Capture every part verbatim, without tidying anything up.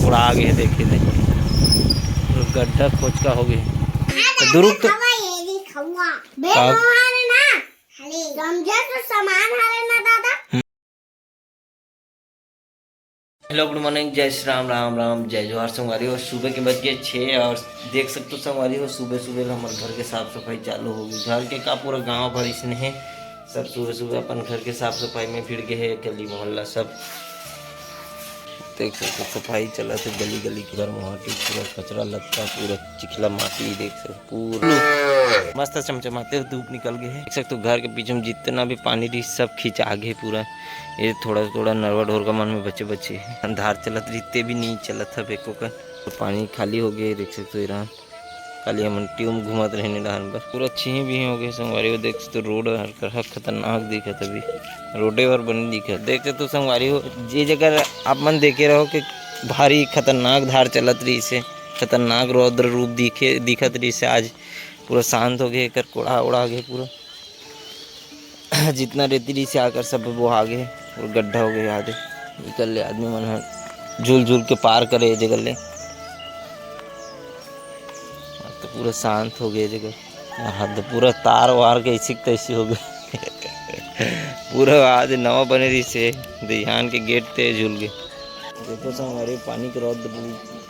थोड़ा आगे हे, देखे, देखे, गड्ढा खोचका हो गए। तो दुरुग तो हवा ये दिखवा। बे का? मोहन ना, खाली समझे तो समान हरे ना दादा। हेलो, गुड मॉर्निंग, जय श्री राम, राम राम, जय जोहार संगवारी हो। सुबह के बज गए छः और देख सकते हो संगवारी हो, सुबह सुबह हमर घर के साफ सफाई चालू होगी। घर के का, पूरा गांव भर इसने है, सब सुबह सुबह अपन घर के साफ सफाई में भिड़ गए हैं, गली मोहल्ला सब। देख सकते हो, सफाई चलत हे गली गली के, घर मोहाटी पूरा कचरा लगता, पूरा चिखला माटी, देख सकते हो, पूरा मस्त चमचमाते हुए धूप निकल गए हे। देख सकते हो, घर के पीछे में जितना भी पानी रही, सब खिंचा गए पूरा। ये थोड़ा थोड़ा नरवा ढोरका मन में बचे बचे हे। अंधार चलत रही, ते भी नहीं चलत हे एको कन। तो पानी खाली हो गए, देख सकते हो, इरान खाली हमन ट्यूब घुमत रहने डहान पर। पूरा छीही भी हो गए संगवारी हो। देख सकते हो, रोड हर कर खतरनाक दिखत अभी, रोडे बर बने दिखत। देख सकते हो संगवारी हो, जे जगह आप मन देखे रहो कि भारी खतरनाक धार चलत रही से, खतरनाक रौद्र रूप दिखे, दिखत रही से, आज पूरा शांत हो गए, एकर कोड़ा उड़ा गए पूरा। जितना रेती रही से आकर सब बोहा गए और गड्ढा हो गए आदे। निकल ले आदमी मन ह झूल झूल के पार करे ये जगह ले। अब तो पूरा शांत हो गए जगह। हद पूरा तार वार के ऐसी के तैसी हो गए। पूरा आज नवा बने रही से दहियान के गेट ते झूल गए। देखो संगवारी, पानी के रौद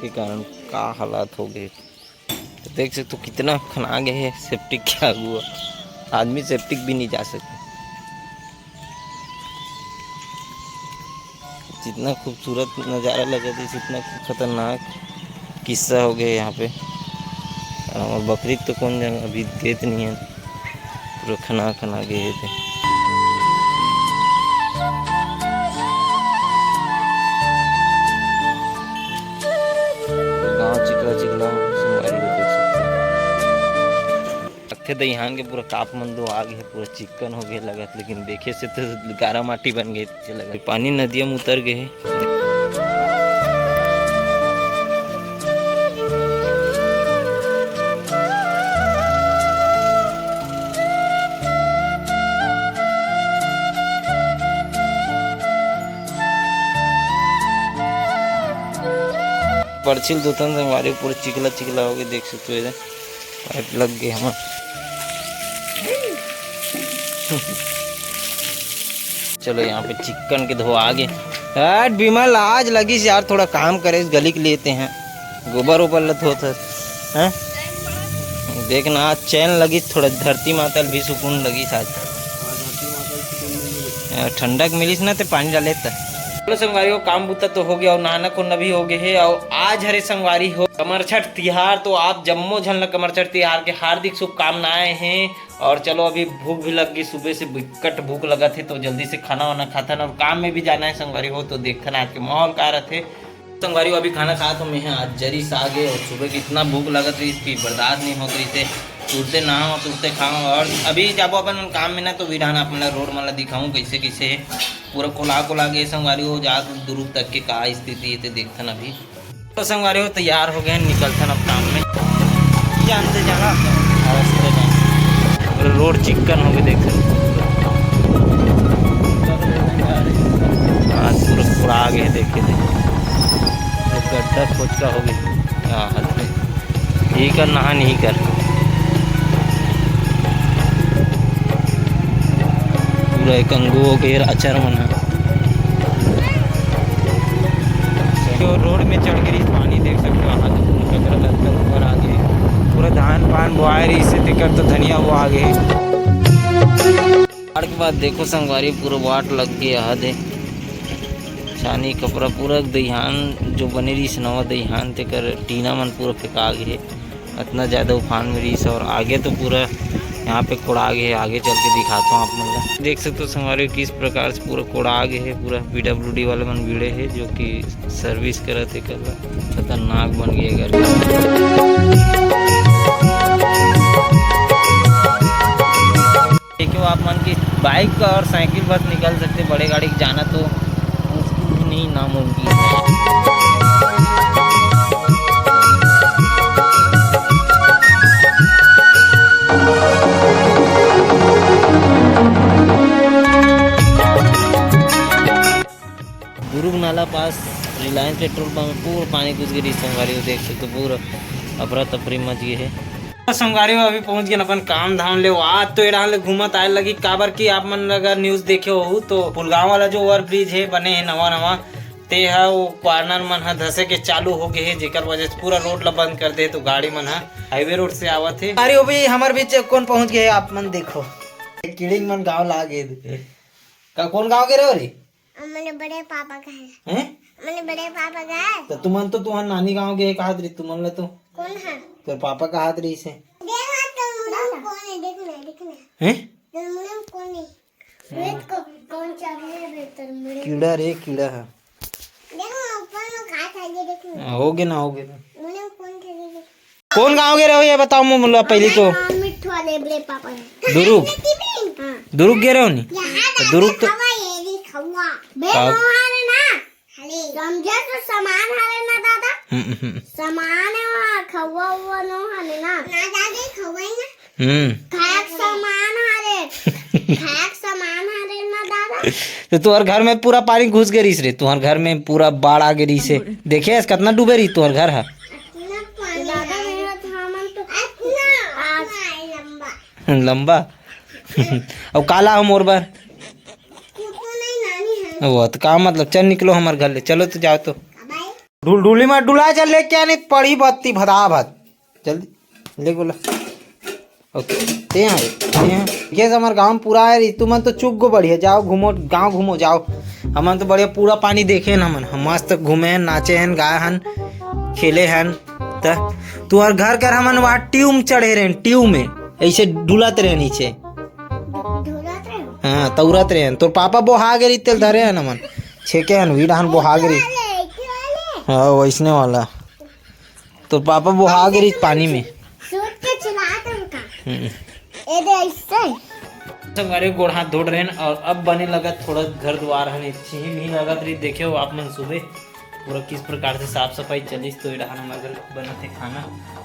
के कारण का हालात हो गए। तो देख सकते हो कितना खना गए है सेप्टिक के आगू, आदमी सेप्टिक भी नहीं जा सके। जितना खूबसूरत नज़ारा लगे थे, जितना खतरनाक किस्सा हो गया यहाँ पे। और हमारे बकरी तो कौन जाने, अभी देत नहीं है, पूरा खना खना गए थे। गाँव चिकला चिकला हो, संगवारी हो, देख सकते हो। अक्थे दईहान के पूरा काप मन दो आगे है, पूरा चिक्कन हो गए लगत, लेकिन देखे से तो गारा माटी बन गए। चला गया। पानी नदिया में उतर गए हे। पड़छिल धोथन संगवारी, पूरा चिकला चिकला हो गए, देख सकते हो इधर। पाइप लग गए हमार। चलो, यहाँ पे चिक्कन के धो आगे। हट विमल, आज लगिस यार, थोड़ा काम करे, गली के लेते हैं, गोबर ओबर ल धोत हस, हैं? देखना, आज चैन लगिस, थोड़ा धरती माता ल भी सुकून लगिस आज। अ, ठंडक मिलिस ना, ते पानी डाले त। चलो संगवारी हो, काम बुता तो हो गया और नहाना खोना भी हो गए है। और आज हरे संगवारी हो कमरछठ तिहार, तो आप जम्मो झन ल कमरछठ तिहार के हार्दिक शुभकामनाएं हैं। और चलो, अभी भूख भी लग गई, सुबह से बिकट भूख लगत हे, तो जल्दी से खाना वाना खाथन और काम में भी जाना है संगवारी हो। तो देखथन आज के माहौल का रथे। संगवारी हो, अभी खाना खात हो मैं, आज जरी साग हे और सुबह के इतना भूख लगत रही कि बर्दाश्त नहीं होत रही थे, तुरते नहाओ तुरते खाओ। और अभी जाबो अपन मन काम में ना, तो भी ढाना अपन ला रोड मन ला दिखाऊं कैसे कैसे हे, पूरा कोला कोला गए संगवारी हो, जात दुरुग तक के का स्थिति हे ते देखथन अभी। तो संगवारी हो, तैयार हो गए हैं, निकलथन अब काम में। जानते जाना, अवस्था नहीं। पूरा रोड चिक्कन हो गए, देख सकते हो। आज पूरा, पूरा आगे है, देखे थे। तो गड्ढा खोचका हो गए। हाँ, हद में। यही कर, नहा नहीं कर। पूरा एक अंगू हो गए, अचर मन है। तो रोड में चढ़ के रही पानी देख सकते हो, हाथ कचरा लत्तर ऊपर आ गए, पूरा धान पान बोआए रही से तेकर तो धनिया वो आ गए। बाढ़ के बाद देखो संगवारी, पूरा वाट लग गए, हाथ है छानी कपड़ा पूरा दईहान जो बने रही नवा दईहान तेकर टीना मन पूरा फेंका गए। इतना ज़्यादा उफान में रहीस और आगे तो पूरा यहाँ पे कोड़ा गए है। आगे चल के दिखाता हूँ आप मन ला। देख सकते हो संगवारी हो किस प्रकार से पूरा कोड़ा गए है, पूरा पीडब्ल्यूडी वाले मन भिड़े है जो कि सर्विस करत है कर। खतरनाक बन गए गाड़ी। देखियो आप मन की बाइक और साइकिल बस निकल सकते, बड़े गाड़ी के जाना तो मुश्किल ही नहीं, नामुमकिन है। दुरुग नाला पास रिलायंस पेट्रोल पंप में पूरा पानी घुस गे रहिस संगवारी हो, देख सकते हो, पूरा अफरा तफरी मच गे हे। तो संगवारी हो, अभी पहुंच गेन अपन काम धाम ले। आज तो ए डहान ले घूमत आए लगी, काबर कि आप मन अगर न्यूज देखे हो तो पुलगांव वाला जो ओवर ब्रिज हे, बने हे नवा नवा, ते ह वो कॉर्नर मन ह धसे के चालू हो गे हे, जेकर वजह से पूरा रोड ला बंद कर दे, तो गाड़ी मन ह हाईवे रोड से आवत हे। अरे, वो भी हमर बीच कोन पहुंच गे हे, आप मन देखो, किड़िंग मन गांव ला गे। का, कोन गांव गे रहे हो रे? अपने बड़े पापा का है। हैं? अपने बड़े पापा का है। तो तुमन तो तुहर नानी गांव गे कहात रही, तुमन ला तो। कौन है? तोर पापा कहात रही से। देखना तो मुड़म कौन है, देखना, देखना। हैं? तो मुड़म कौन है? वेद को कौन चाबी है बे तोर मुड़म? कीड़ा रे, कीड़ा है। देखो ऊपर में कहा था, ये देखो। हाँ, हो गया ना, हो गया ना। मुड़म कौन था, ये देखो। कोन गांव गे रहे हो, ये बताओ मोला पहली तो। हाँ, मिट्ठू वाले बड़े पापा ने। दुरुग? हाँ। दुरुग गे रहे हो नी? यहाँ तो दुरुग तो खवा, ये भी खवा। बे का? मोहन है ना? अरे। समझे तो सामान हरे ना दादा? हम्म, हम्म। सामान है वहाँ, खवा हुआ नो हरे ना? ना दादा, खवा ही ना। हम्म। खाक सामान हरे। खाक सामान हरे ना दादा? तो तुहर घर में पूरा पानी घुस गे रहिस रे, तुहर घर में पूरा बाढ़ आ गे रहिस हे। देखे हस कितना डूबे रहिस तुहर घर हा। इतना पानी दादा, आया। मेरा तो हमन तो इतना, आज इतना है लंबा। लंबा। अब काला हो मोर बर। कुकुर नहीं, नानी है। वो तो का मतलब, चल निकलो हमारे घर ले, चलो तो जाओ तो। बाय। ढुल ढुली में डुला, चल लेके आने पड़ी बत्ती भदा भद। जल्दी ले बोला। ओके, ते यहाँ रे, ते यहाँ। ये हमारे गांव में पूरा है रे, तुमन तो चुप गो बढ़िया, जाओ घूमो, गांव घूमो जाओ। हमन तो बढ़िया पूरा पानी देखे न हमन, हम मस्त घूमे हन, नाचे हन, गाए हन, खेले हन। त तुहर घर कर हमन वहाँ ट्यूब चढ़े रहेन, ट्यूब में ऐसे डुलत रहे नीचे। ढोलत रहे। हाँ, तौरत रहे हन। तोर पापा बोहा गे रही, तेल धरे हन हमन, छेके हन, वी डहान बोहा गे रही। हाँ, वैसने वाला। तोर पापा बोहा गे रही पानी में। सूत के चिल्लात रहे का? हम्म। ए दे ऐसे। संगवारी गोड़ हाथ धो रहेन और अब बने लगत थोड़ा घर दुआर हन, छिही भी लगत रही। देखे हो आप मन सुबह पूरा किस प्रकार से साफ सफाई चलिस। तो ए डहान हमर घर बनत हे खाना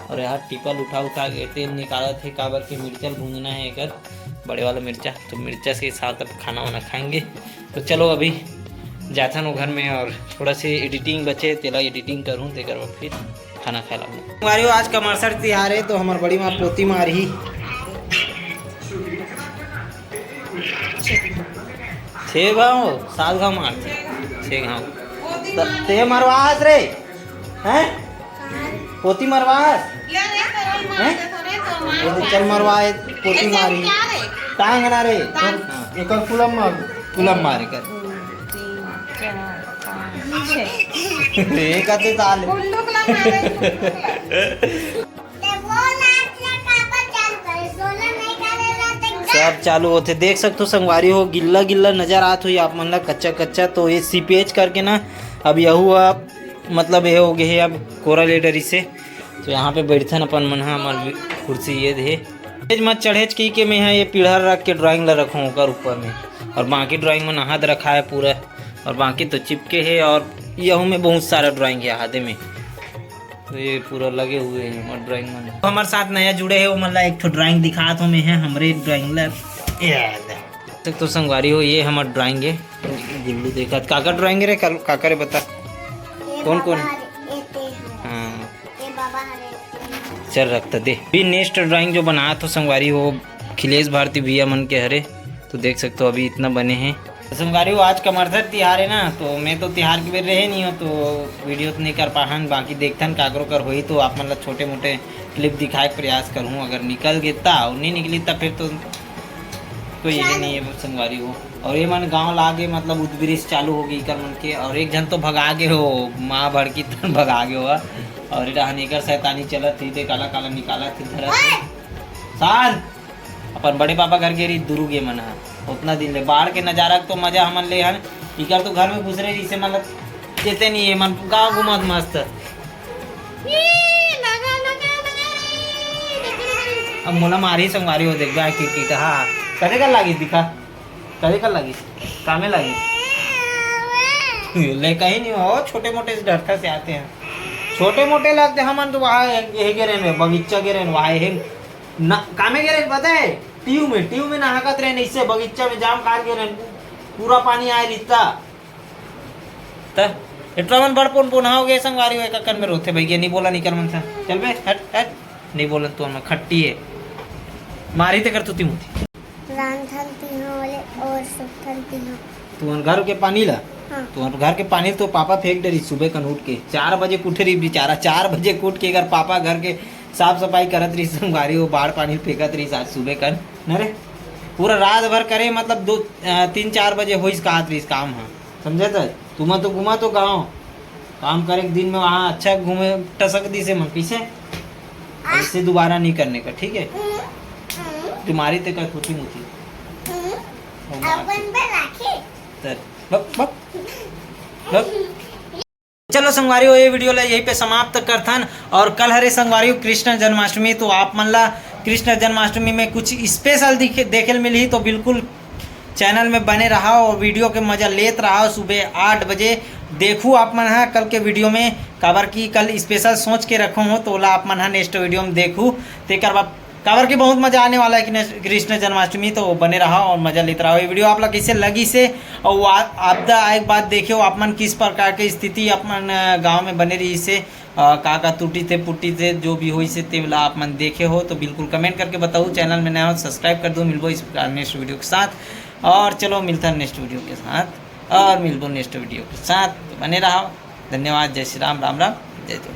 और यहाँ टिपल उठा उठा के तेल निकालत हे, काबर के मिर्चा भूंजना है एकर, बड़े वाला मिर्चा। तो मिर्चा के साथ अब खाना वाना खाएंगे। तो चलो अभी जाथन वो घर में और थोड़ा से एडिटिंग बचे, तेला एडिटिंग करूँ, तेकर बाद फिर खाना खाए लागू। संगवारी हो, आज कमरसर तिहार है तो हमर बड़ी माँ पोती मारही। छे घाव, सात घाव मारथे, छे घाव। त-, ते मरवास रे, हैं? पोती मरवास? हैं? ये तो चल मरवा, ये पोती मारी। टांग ना रे। हाँ। एकर कुलम मार। कुलम मार एकर। एक आते ताल। सब चालू होथे। देख सकथो संगवारी हो, गिल्ला गिल्ला नजर आत होही आप मन ला, कच्चा कच्चा। तो ये सीपेज करके ना, अब यहू अब मतलब ये हो गए हे अब कोरा ले डरी से। तो यहाँ पे बैठथन अपन मन ह, हमर कुर्सी ये दे। सीपेज मत चढ़ेच की के मैं ह ये पीढ़र रख के ड्राइंग ला रखूँ ओकर ऊपर में, और बाकी ड्राइंग में नहात रखा है पूरा, और बाकी तो चिपके है, और यहू में बहुत सारा ड्राइंग है आधे में। तो ये पूरा लगे हुए हैं हमारे ड्राइंग में। तो हमारे साथ नया जुड़े हैं, वो मतलब एक ठो ड्राइंग दिखात हो मैं है, हमरे ड्राइंग ला। ये ले। तक तो संगवारी हो, ये हमार ड्राइंग है। गुल्लू देखा, काकर ड्राइंग रे, काल-, काकर है बता। ये कौन, कौन? बाबा हरे, ये ते हरे। हाँ। ये बाबा हरे। चल रखता दे। भी नेक्स्ट ड्राइंग जो बनात हो संगवारी हो, खिलेश भारती भैया मन के हरे। तो देख सकते हो अभी इतना बने हैं। तो संगवारी हो, आज कमरसर तिहार है ना, तो मैं तो तिहार के बेर रहे नहीं हो, तो वीडियो तो नहीं कर पाहन। बाकी देखथन काकरो कर होई तो आप मन ला छोटे मोटे क्लिप दिखाए के प्रयास करूँ। अगर निकल गे ता, और नहीं निकली ता फिर तो कोई ये नहीं है संगवारी हो। और ये मन गांव ला गे, मतलब उद्वृष्ट चालू हो गई कर मन के, और एक झन तो भगा गे हो, माँ भड़की तन भगा गे हो। और ये डहन एकर शैतानी चलत थी, ते काला काला निकालत थी धरत थी। शांत। अपन बड़े पापा घर गे रही दुरुग ये मन ह। उतना दिन ले बाढ़ के नजारा के तो मजा हमन ले हन। इकर तो घर में घुसरे रही से, मतलब देते नहीं है मन, गाँव घूमत मस्त। अब मोला मारही संगवारी हो, देख गाय की कीट। हाँ, कदे कर लागिस दिखा, कदे कर लागिस, कामे लागिस। ले कहीं नहीं हो, छोटे मोटे से डरता से आते हैं। छोटे मोटे लगते हमन तो वहाँ ये गे रहेन, बगीचा गे रहेन, वहाँ ये ना, कामे गे रहेन, पता है? ट्यूब में, ट्यूब में नहाकत रहेन, इससे बगीचा में जाम काट गे रहेन, पूरा पानी आए रिता। त एटरा मन बड़ पोन पोन हो गए संगवारी हो, एक अकन में रोथे भैया, नहीं बोला निकल मन से। चल बे, हट, हट। नहीं बोलन तो मैं खट्टी है। मारी ते कर तुती मुती। रांधन तिहा वाले और सुखन तिहा। तुमन घर के पानी ला? हाँ। तुमन घर के पानी तो पापा फेंक डरी सुबह कन उठ के। चार बजे के उठे रही बेचारा, चार बजे के उठ के अगर पापा घर के साफ सफाई करत रही संगवारी, वो बाढ़ पानी फेंकत रही आज सुबह कन। न रे, पूरा रात भर करे, मतलब दो, अ, तीन चार बजे होइस कहत रही काम। हाँ, समझे त? तुमन तो घुमा तो गाँव, काम करे के दिन में वहाँ अच्छा घूमे टसक दी से मन, कैसे? ऐसे दोबारा नहीं करने का, ठीक है? तुम्हारी ते कर खुशी मुची। वो मार अपन पे राखी। तर, बक, बक, बक। चलो संगवारी हो, ये वीडियो ला यहीं पे समाप्त करथन। और कल हरे संगवारी हो कृष्ण जन्माष्टमी, तो आप मन ला कृष्ण जन्माष्टमी में कुछ स्पेशल दिखे, देखे ल मिलही, तो बिल्कुल चैनल में बने रहा और वीडियो के मजा लेत रहा। सुबह आठ बजे देखू आप मन हा कल के वीडियो में, काबर कि कल स्पेशल सोच के रखो हो, तो ओला आप मन हा नेक्स्ट वीडियो में देखू। तेकर बाद काबर कि बहुत मजा आने वाला है कि कृष्ण जन्माष्टमी, तो बने रहा और मजा लेत रहा। ये वीडियो आप ला कैसे लगी से और आपदा आए के बाद देखे हो आप मन किस प्रकार के स्थिति अपन गाँव में बने रही से, अ, का का टूटी थे पुट्टी थे जो भी होई से तेला आप मन देखे हो तो बिल्कुल कमेंट करके बताओ। चैनल में नया हो सब्सक्राइब कर दो। मिलबो इस प्रकार नेक्स्ट वीडियो के साथ। और चलो मिलता है नेक्स्ट वीडियो के साथ, और मिलबो नेक्स्ट वीडियो के साथ। तो बने रहो। धन्यवाद। जय श्री राम, राम राम, जय जोहार।